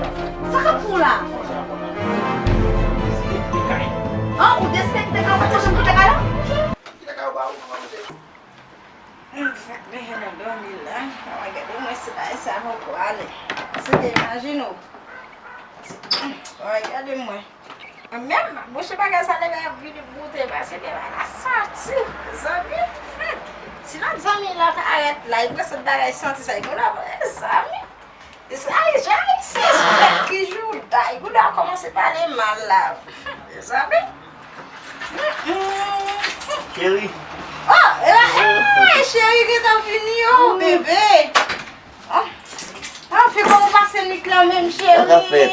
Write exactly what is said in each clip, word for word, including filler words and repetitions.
Sa k ap fè w la? An, ou despekte kay ou pa janm kite kay la? Sa k deja nan dòmi la. Mwen gade mwen se bagay sa fò pwale. Se te imajine w. Mwen gade mwen. Mwen menm, bouche bagay sa leve ap vin goute paske te bagay la santi. Zanmi. Ti lòt zanmi la parèt la, li pran sot bagay santi sa, li konn ap zanmi. Sa e jan ayisyen sou tèt ki jouda. Li konn ap kòmanse pale mal la. Mezanmi. Cheri. Oh, eh, eh, cheri gentan vini, oh, bebe. Oh, anfen, kòman w pase nwit lan menm, cheri? Sa ka fèt?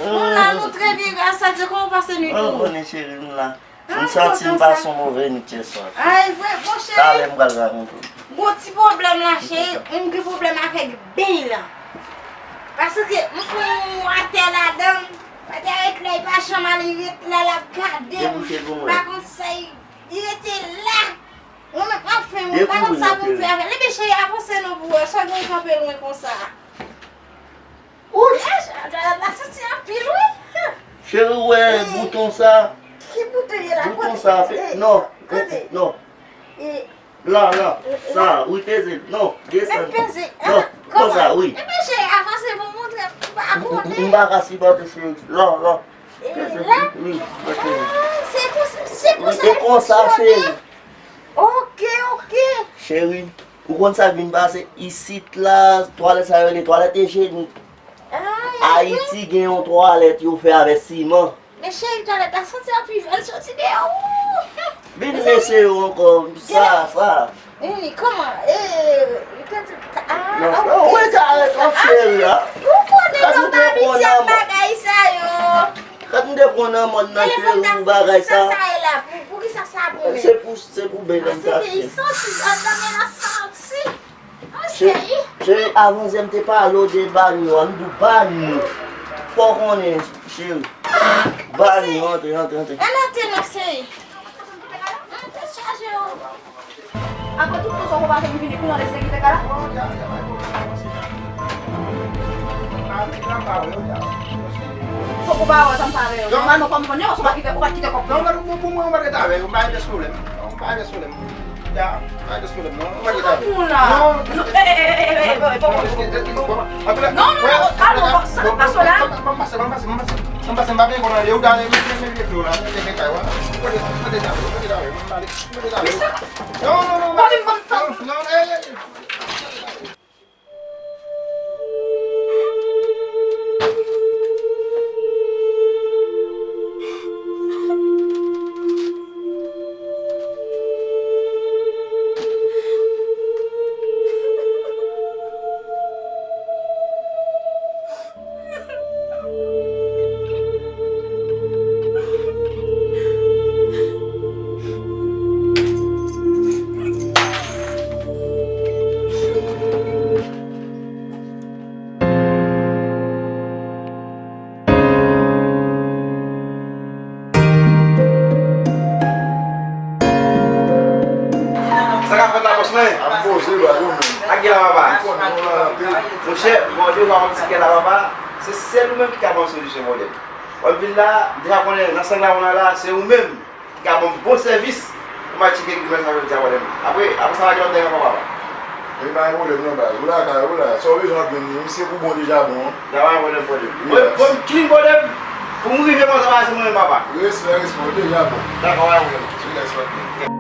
Nou la, nou trè byen, gras a Dye. Kòman w pase nwit ou? Ou konnen, cheri, nou la. M santi m pase yon move nwit yè swa. Ay, vre, bon, cheri. Talè m pral rakonte w. Gon ti pwoblèm la, cheri. M gen pwoblèm avèk beny lan. Paske m fè yon atè ladan l. Atè a ret la, li pa janm ale, li ret la, l ap gade m. M pa konn sa, li rete la. Mwen menm, anfen, mwen pa konn sa pou m fè avè l. Ebyen, cheri, avanse non pou wè. Sa w gen kanpe lwen konsa? Wouch! Yes, la santi anpil, wi. Cheri, ou wè bouton sa? Ki bouton ye la? Bouton sa, non, non. La, la, sa, wi, peze l. Non, desann. Mwen peze. Non, konsa, wi. Ebyen, cheri, avanse pou montre m, m pa konnen. M pa ka sipòte, cheri. La, la. Peze l, wi, peze l. Se konsa, se konsa. E konsa, cheri. Ok, ok. Cheri, ou konn sa k vin pase isit la, twalèt sa yo rele twalèt ijenik. Ayiti gen yon twalèt yo fè avèk siman. Men cheri, twalèt la santi anpil, fè l soti deyò. Vin eseye w ankò, sa, sa. Vini, kòman? E, li pèdi, ah, ok. Ou wè sa, cheri, a? Ou konnen non, baby, M te konn nan mòn nan, cheri, ou bagay sa. Sa sa ye la? Pou, pou ki sa sa pou mwen? Se pou, se pou bèl. Ah, se peyi santi, gad nan men nan santi. Cheri, cheri, avan yè m te pale w de banyo a, m di w banyo. Fò w konnen, cheri. Banyo, antre, antre, antre. Ann antre non, cheri. Ann tèt chaje o. Apre tout, tout sa w pa vin vini pou yon lese kite kay la. Sa w pa wè, sa m pa wè yo. Nòmalman, kòm konn yo, ou pa kite, ou pa kite kòb. Non, non, pou, pou mwen, ou pa rete avè yo, m pa gen pwoblèm. Non, m pa gen pwoblèm. Ya, pa gen pwoblèm, non. Ou pa gen ta. Pou la. Non. Non, eh, eh, eh, eh, eh, eh, eh, eh, non, non, non, non, pa sou la. Ban m pase, ban m pase, ban m pase. Ban m pase, m pa byen konn ale. Ou ta, men, men, men, vye dlo la, men, men, men, kay, wa. Ou pa gen ta, ou pa gen ta, ou pa gen ta, ou pa gen ta. Non, non, non, non, eh, eh, eh. Sa k ap fèt la, bòs mwen? Ap poze, bra, yo menm. Ak gen la, papa? Ou konnen nou la anpil. Monchè, bon, deja yon ti kè la, papa. Se sèl ou menm ki ka ban m solisyon pwoblèm. Wè m vin la, m deja konnen nan sèk la, ou nan la, se ou menm ki ka ban m bon sèvis pou m al tcheke ki mwen sa jodi a, pwoblèm. Apre, apre sa, pa gen lòt nèg ankò, papa. Men pa gen pwoblèm non, baz. Ou lakay ou la. Sa w bezwen w ap jwenn li. Misye pou bon deja bon. Deja pa gen pwoblèm, pwoblèm. Mwen, mwen clean, pwoblèm. Pou m rive konsa, pa se mwen menm, papa. Respè, respè. Ou deja bon. Dakò, pa gen pwoblèm. Respè.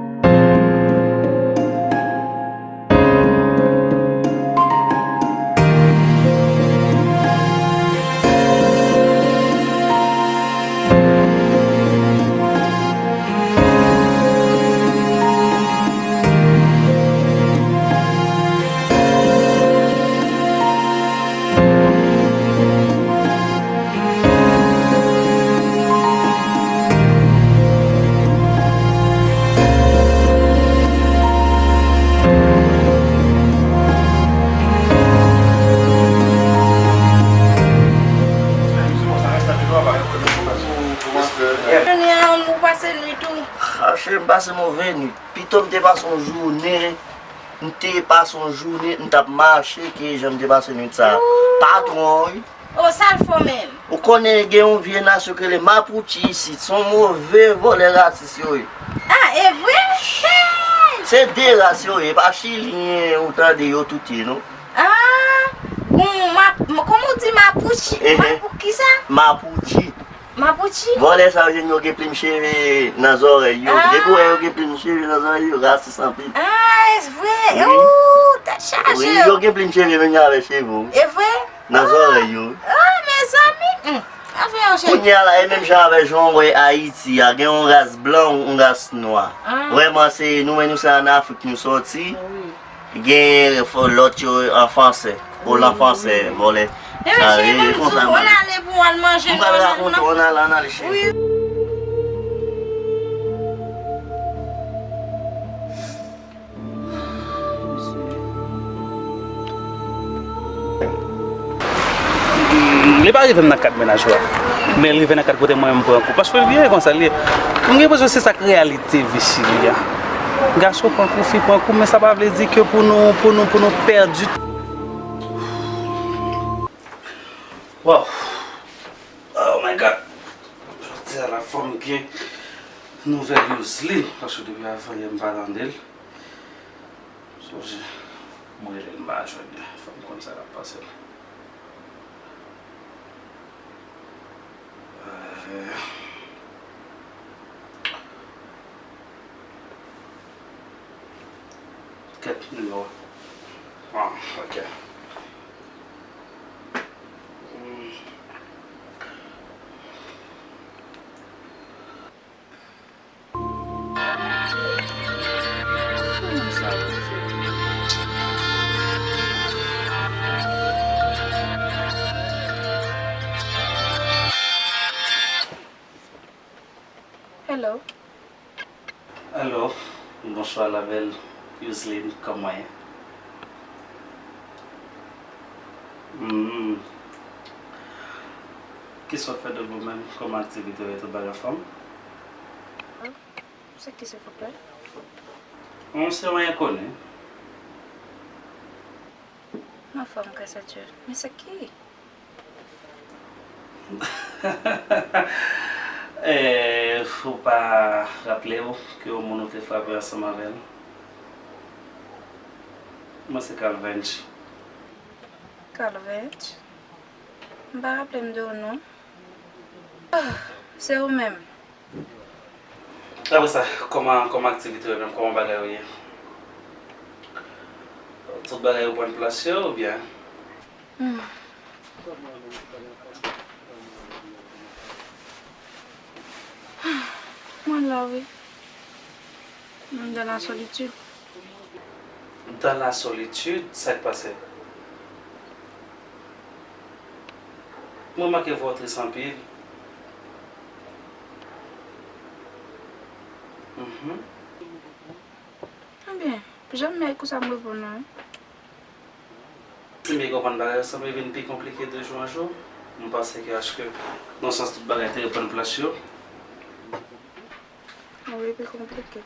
Jounen an, nou pase nwit ou? Ah, cheri, m pase move nwit. Pito m te pase yon jounen, m te pase yon jounen, m t ap mache ke jan m te pase nwit sa a. Patwon, wi. O, sa l fè w menm? Ou konnen gen yon vye nasyon ki rele Mapuche isit, se yon move vòlè rasis yo ye. Ah, e vre? Hey! Se de ras yo ye, pa chilyen ou tande yo tout ye, non. Ah, bon, ma, ma, kòman w di Mapuche? Ehe. Mapou kisa? Mapuche. Mapuche? Vòlè sa yo, yo gen plim cheve nan zòrèy yo. Ah. Depi w wè yo gen plim cheve nan zòrèy yo, rasis anpil. Ah, e vre? Wi. Ooh, tèt chaje. Wi, yo gen plim cheve menm jan avèk cheve w. E vre? Nan zòrèy yo. Ah, mezanmi. Hmm. Afè yo, cheri. Kounye a la, e menm jan avèk jan w wè Ayiti a, gen yon ras blan, yon ras nwa. Ah. Vrèman, se nou menm, nou se an Afrik nou sòti. Wi. Gen fò lòt yo an fransè, o lan fransè, vòlè. Sa, e konsa, m ale pou w al manje, nou al manje, non? M pral rakonte w, ann ale, ann ale, cheri. Wi. Li pa rive m nan kad mennaj ou a. Men l rive nan kad kote mwen menm m pran kou. Paske l vye konsa l ye. M gen enpresyon se sa k reyalite vi Chili a. Gason pran kou, fi pran kou, men sa pa vle di ke pou nou, pou nou, pou nou pèdi. Wow. Oh my God. Jodi a la fò m gen nouvèl Yoselin, paske depi avan yè m pa tande l. Sonje, mwen rele l m pa jwenn li. Fò m konn sa k ap pase l. Euh, kèt nimewo. Ah, ok. Hmm. Hello. Alo, bonswa la belle Yousline, kòman w ye? Hmm. Kisa w fè de bon menm? Kòman aktivite w ye, tout bagay anfòm? Se ki, silvouplè? Bon, se yon enkoni. M anfòm, grâce à Dieu. Men se ki? Eh, ou pa raple w ke yon moun ou te frape ansanm avè l? Mwen se Calvench. Calvench? M pa raple m de w non. Ah, se ou menm. Apre sa, kòman, kòman aktivite yo menm? Kòman bagay yo ye? Tout bagay yo pran plas yo oubyen? Hmm. Mwen la, wi. Mwen dans la solitude. Dans la solitude, sa k pase? Mwen make vwa w tris anpil. Mhm. Ebyen, janm mèg konsa m reponn ou. Si m byen konprann bagay yo sanble vin pi konplike de jou an jou, m panse ke aske nan sans tout bagay te reprann plas yo. Wi, pi konplike.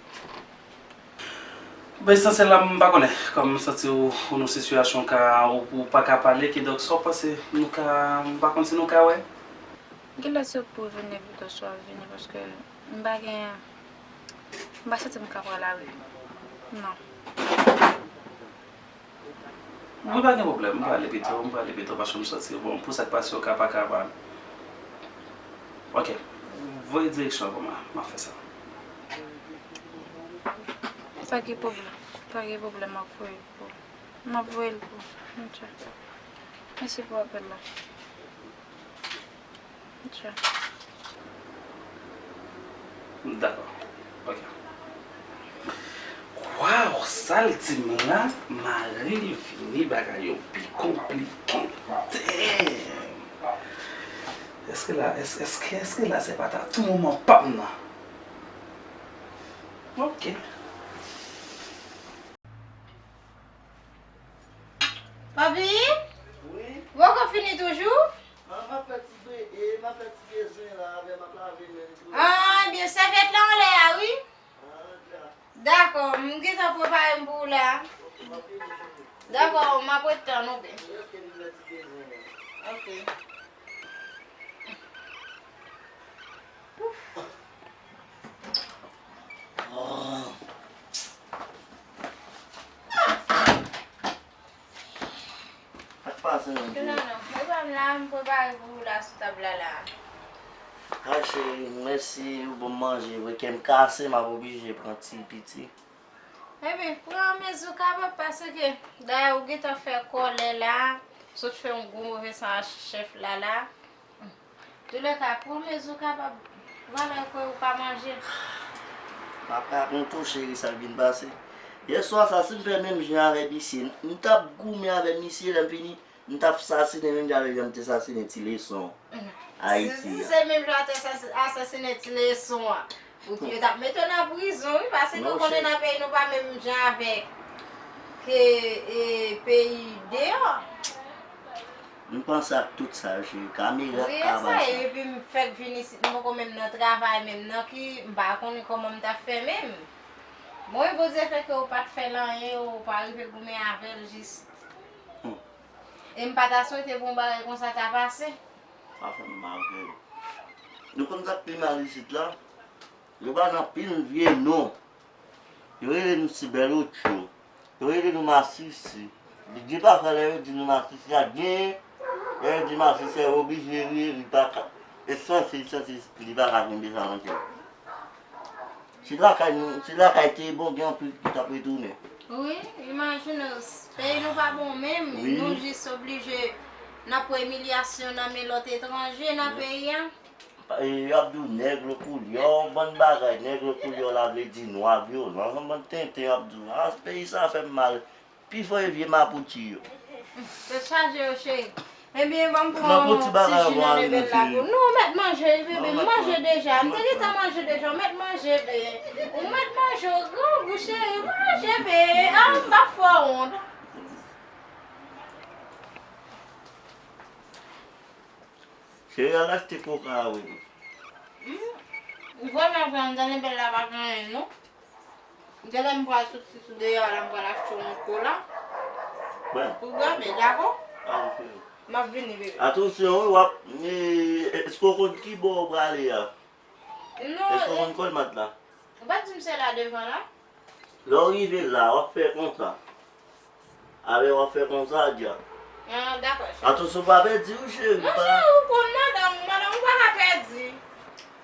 Ben, esansyèl la, m pa konnen. Kòm m santi w, ou nan sitiyasyon ka, ou, ou pa ka pale, kidonk, sa w panse, nou ka, m pa konn si nou ka wè? Kilès yo pou vini pito, swa vini, paske m pa gen, m pa santi m ka pran lari. Non. Wi, pa gen pwoblèm, m prale pito, m prale pito, paske m santi, bon, pou sa k pase, w ka pa ka pale. Ok. Voye direksyon an pou mwen, m ap fè sa. Pa gen pwoblèm, pa gen pwoblèm, m ap voye l pou, m ap voye l pou, ok. Mèsi pou apèl la. Dakò. Ok. Waw, sa l di m la, mari l vini, bagay yo pi konplike. Damn! Èske la, èske, èske, èske la se pa ta tou moman pa m nan? Ok. Papi? Wi? Ou poko fini toujou? Ah, m ap fè ti be-, e, m ap fè ti bezwen la, avè m ap lave men m tou. Ah, ebyen, sèvyèt la anlè a, wi. Ah, dja. Dakò, m gentan prepare m pou ou la. Ok, m ap vini, cheri. Dakò, m ap ret tann ou, byen. Rèske m fè ti bezwen la. Ok. Sa k pase menm, cheri? Non, non, e pa m la, m prepare pou ou la sou tab la, la. Ay, cheri, mèsi, ou ban m manje vre, kè m kase, m ap oblije pran ti piti. Ebyen, pran mezi w kapab, paske, dayè, ou gentan fè kòlè la, sot fè yon gwo move san a chèf la, la. Toulèka, pran mezi w kapab, valè kwè ou pa manje. M ap rakonte w, cheri, sa k vin pase. Yèswa sa, si m fè menm jan avè misye, m t ap goumen avè misye, lè m fini, m t ap sasinen menm jan avè jan m te sasinen Ti Leson Ayiti a. Si se menm jan w te sas-, asasinen Ti Leson an, ou, yo t ap mete w nan prizon, wi, paske w konnen nan peyi nou pa menm jan avèk ke, e, peyi deyò. M panse ak tout sa, cheri. Kamera, wi, e sa, epi m fèk vin isit, m poko menm nan travay menm nan ki m pa konnen kòman m t ap fè menm. Bon, e Bondye fè ke ou pa t fè l anyen, ou pa rive goumen avè l jis. Hmm. E m pa ta swete pou yon bagay konsa ta pase. Sa fè m mal, cheri. Nou konn sa k pi mal isit la? Yo ba n anpil vye non. Yo rele nou Sibèl Otyo. Yo rele nou Masisi. Bidye pafwa lè yo di nou Masisi a genyen, lè yo di Masisi a, yo oblije ri, li pa ka, e sanse, sanse li pa ka kenbe sa nan tèt. Si lakay nou, si lakay te bon, gen anpil ki t ap retounen. Wi, imajine w, peyi nou pa bon menm, wi, nou jis oblije n ap pran imilyasyon nan men lòt etranje nan peyi a. E, y ap di w nèg le couleur, yon bann bagay, nèg le couleur la vle di nwa, vyolans, yon bann tenten y ap di w. A, peyi sa fè m mal. Pifò e vye mapouti yo. Tèt chaje yo, cheri. Ebyen, ban m pran yon ti ji nan lebèl la pou nou. Mèt manje, bebe, m manje deja. M te gentan manje deja. Ou mèt manje, bebe. Ou mèt manje, ou grangou, cheri. Manje, bebe. Ah, m pa fè w wont. Cheri, al achte koka a, wi. Hmm. Vrèman, vrèman, m tande bèl la pa gen anyen, non. Genlè m pral soti sou deyò a la, m pral achte yon kola. Bon. Pou bwè, men dakò? Al, cheri. M ap vini, bebe. Atansyon, wi, w ap, e, èske w konn ki bò w prale a? Non. Èske w konn Colmart la? Ou pa t di m se la devan la? Lè w rive la, w ap fè konsa. Avè w ap fè konsa, dja. Ah, dakò, cheri. Atansyon, pa pèdi, wi, cheri. Non, cheri, ou konn madanm, ou madanm ou pa ka pèdi.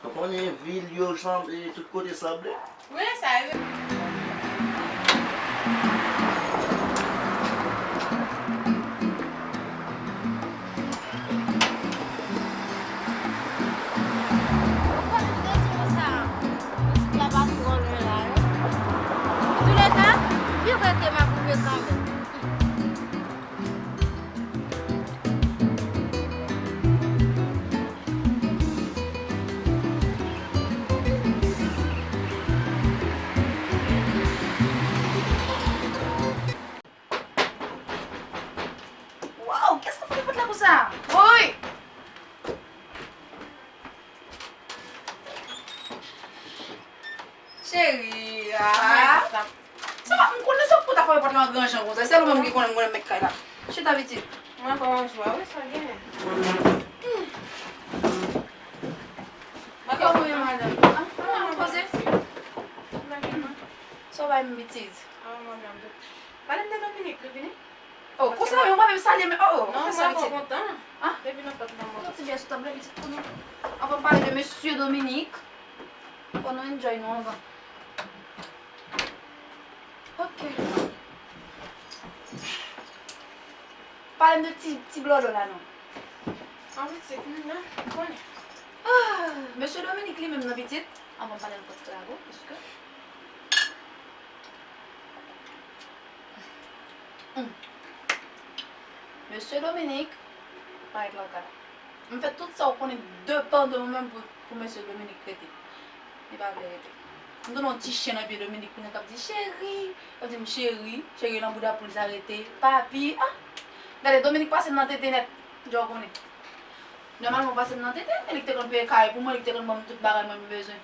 Ou konnen vil yo, chan-, e, tout kote sanble. Wi, sa yo. Ou konnen m te di nou sa, boutik la pa twò lwen la, wi. Antouleka, pi rete m ap rive kanmenm. Waw, kiyès k ap frape pòt la konsa? Woy! Cheri, ah. Sa va, m konnen sa pou ta frape pòt la an gran jan konsa. Sèl ou menm ki konnen m konnen mèt kay la. Chita, pitit. Mwen pa wè jou a, wi, sa genyen. Kòman w ye, madanm? Ah, ah, poze. Sa w bay m, pitit? Ah, madanm. Pale m de Dominique, li vini? Oh, konsa, yon pa menm salye, men, oh, oh, non, fè sa, mwen pitit. Kontan. Ah? Depi nan pòt la, mwen. Yon ti vyè sou tab la, pitit, pou nou. Anvan m pale de mesye Dominique, fò nou enjoy nou anvan. Ok. Pale m de ti, ti blòlò la, non. An pitit, m nan, m konnen. Ah, mesye Dominique li menm nan, pitit. Anvan m pale l kòk travay, paske Hmm. Mesye Dominique parèt lakay la. M fè tout sa w konnen depandan w menm pou, pou mesye Dominique rete. Li pa vle rete. M tounen yon ti chen nan pye Dominique kounye a k ap di, "Cheri!" L ap di m, "Cheri, cheri nan bouda poul sa rete. Papi, ah!" Gade, Dominique pase m nan tete nèt. Djò konnen. Nòmalman, w pase m nan tete, men li k te konn peye kay pou mwen, li k te konn ban m tout bagay mwen m bezwen.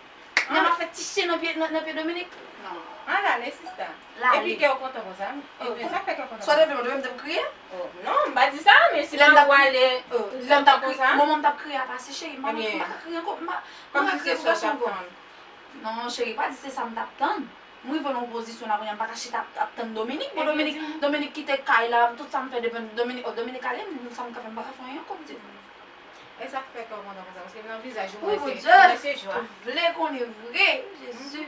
Nèg ap fè ti chen nan pye, nan, nan pye Dominique. Non. Al ale, sista. Epi kè w kontan konsa, wi. Ebyen, sa k fè kè w kontan konsa? Sa w te vle, mwen te vle m t ap kriye? Oh, non, m pa di sa, men si lè m ap wale, lè m t ap kriye, moman m t ap kriye a pase, cheri, m pa, m pa ka kriye ankò, m pa, m pa ka kriye pou gason ankò. Non, cheri, pa di se sa m t ap tann. M rive nan yon pozisyon la kounye a, m pa ka chita ap, ap tann Dominique. Bon, Dominique, Dominique kite kay la, tout sa m fè depi Dominique, oh, Dominique ale, m, sa m ka fè, m pa ka fè anyen ankò, m di. E sa k fè kè w kontan konsa, paske nan vizaj ou mwen se, mwen se jwa. Ou vle konnen vre, Jezi.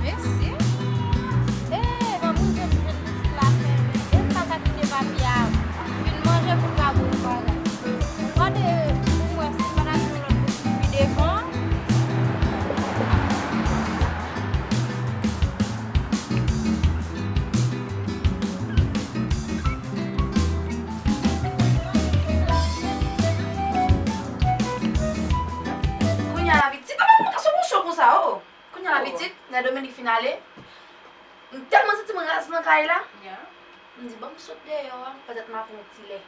Mèsi. E, ban moun jwenn, jwenn pitit la fè. E m pa ka kite papi a vin manje pou l ka ba w bagay. Gade pou m wè si m pa ta jwenn lòt boutik pi devan. Kounye a la, pitit, apa mwen ka sou bouch ou konsa, oh? Kounye a la, pitit, lè Dominique fin ale, m tèlman santi m raz nan kay la. M di, "Ban m sot deyò a, petèt m a pran yon ti lè."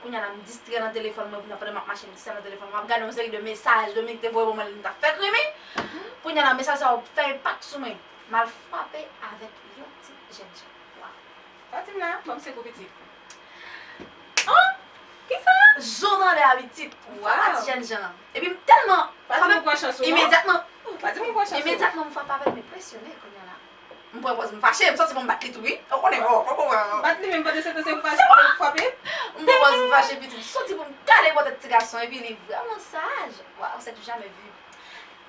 Kounye a la, m distrè nan telefòn mwen, kounye a pandan m ap mache, m distrè nan telefòn mwen, m ap gade yon seri de mesaj Dominique te voye pou mwen, lè m t ap fè krimi. Kounye a la, mesaj sa yo fè enpak sou mwen. M al frape avèk yon ti jènjan. Waw. Fatima, ban m sekou pitit. Oh! Kisa? Jan w tande a pitit. M frape a ti jènjan an. Epi m tèlman frape imedyatman. Imedyatman m frape avè l, m enpresyone kounye a la. M pran pòz m fache, m santi pou m bat li tou, wi. Ou konnen, bon, fòk ou wè. Bat li menm pandan se tan se ou fache, ou frape. M pran pòz m fache, pitit. M santi pou m kale bò tèt ti gason, epi li vrèman saj. Waw, c'est du jamais vu.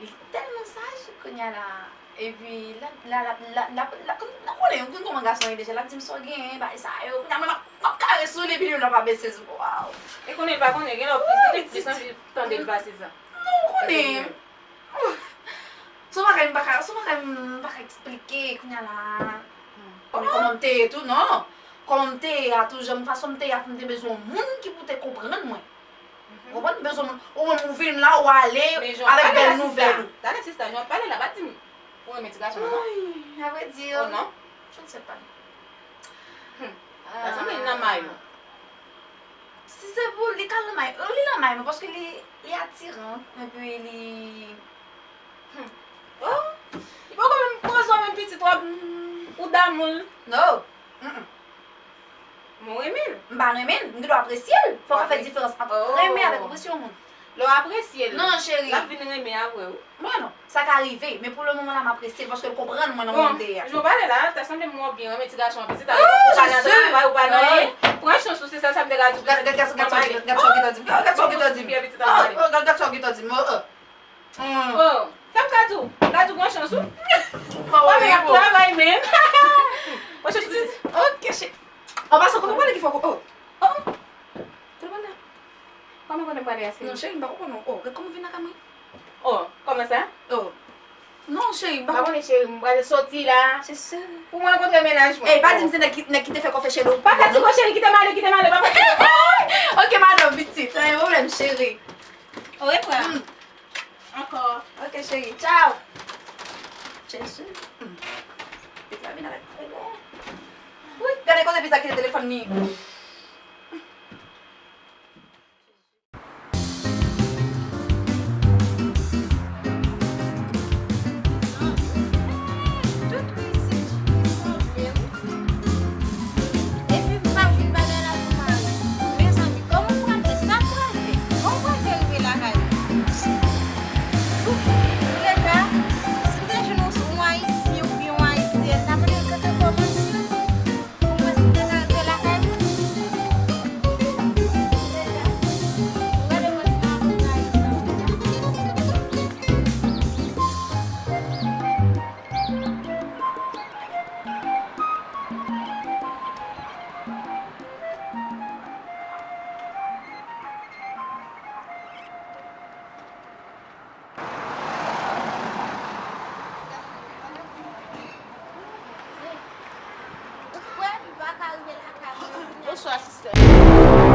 Li tèlman saj, kounye a la. Epi, la, la, la, la, la, la, nou konnen, nou konn kòman gason ye deja, l ap di m sa w genyen, bagay sa yo. Kounye a, mwen, m ap, m ap ka Sou li, epi li menm l ap abese sou. Waw. E konnen l pa konnen, gen lè w plis, li te plis anvi tande l pase sa. Non, ou konnen. Se yon bagay m pa ka, se yon bagay m pa ka eksplike kounye a la. Kòman, kòman m te ye tou, non. Kòman m te ye a tou, jan m, fason m te ye a, m te bezwen yon moun ki pou te konprann mwen. Ou konprann? M bezwen moun, ou menm ou vin la, ou ale avèk bèl nouvèl ou. Talè sista, jan w pale la, pa di m ou renmen ti gason an, non. Ay, à vrai dire, oh non, je ne sais pas. Hmm. Sa sanble nan may ou. Si se pou li ka nan may, li nan may mwen, paske li, li atiran, epi li Hmm. Oh, li poko menm poze w menm pitit w ap, hmm, ou damou l. No. Mm-mm. Men w renmen l. M pa renmen l, m gen dwa apresye l. Fòk w fè diferans ant renmen avèk apresye yon moun. Lè w apresye l, non, cheri, l ap vin renmen apre wi. Mwen non, sa ka rive, men pou le moman la m apresye l paske l konprann mwen nan moman m te ye a. Bon, jan w pale la, ta sanble m wè w byen renmen ti gason an pitit, ou pa nan travay, ou pa nan anyen. Pran chans ou, se sèl sa m te ka di w. Gad, gad, gad, gad sa w gentan di m. Gad sa w gentan di m. Gad sa w gentan di m. Oh, oh. Oh, sa m ka di w? M ka di w pran chans ou. Mwen menm ap travay menm. Pran chans ou. Ok, cheri. An pasan, kòman w pale ki fò? Oh. Oh. Telefòn nan. Kòman konnen m pale a, cheri? Non, cheri, m pa konprann non. Oh, gad kòman w vin lakay mwen. Oh, kòman sa? Oh. Non, cheri, m pa konprann. M pa konnen, cheri, m pral soti la. Se sè. Pou mwen rankontre mennaj mwen. Ey, pa di m se nèg ki, nèg ki te fè kò fè cheri w. Pa ka di kò cheri, kite m ale, kite m ale, pa fè. Ok, madanm, pitit, pa gen pwoblèm, cheri. Orevwa. Hmm. Ankò. Ok, cheri. Tchaw. Jezi. Hmm. Pitit la vin avèk frè. Wi, gade kote pitit la kite telefòn li. Tout isit, isit, Epi m pa jwenn bagay la pou mari. Mezanmi, kòman m pral fè? Sa m pral fè? Kòman m pral fè rive lakay mwen? Ouf, Freda, si m te jwenn yon, yon Ayisyen oubyen yon Ayisyèn, ta mande l kòman si pou m wè si m te ka rive lakay mwen. Freda, gade mwen sa m rayi sa. Bonswa, sista.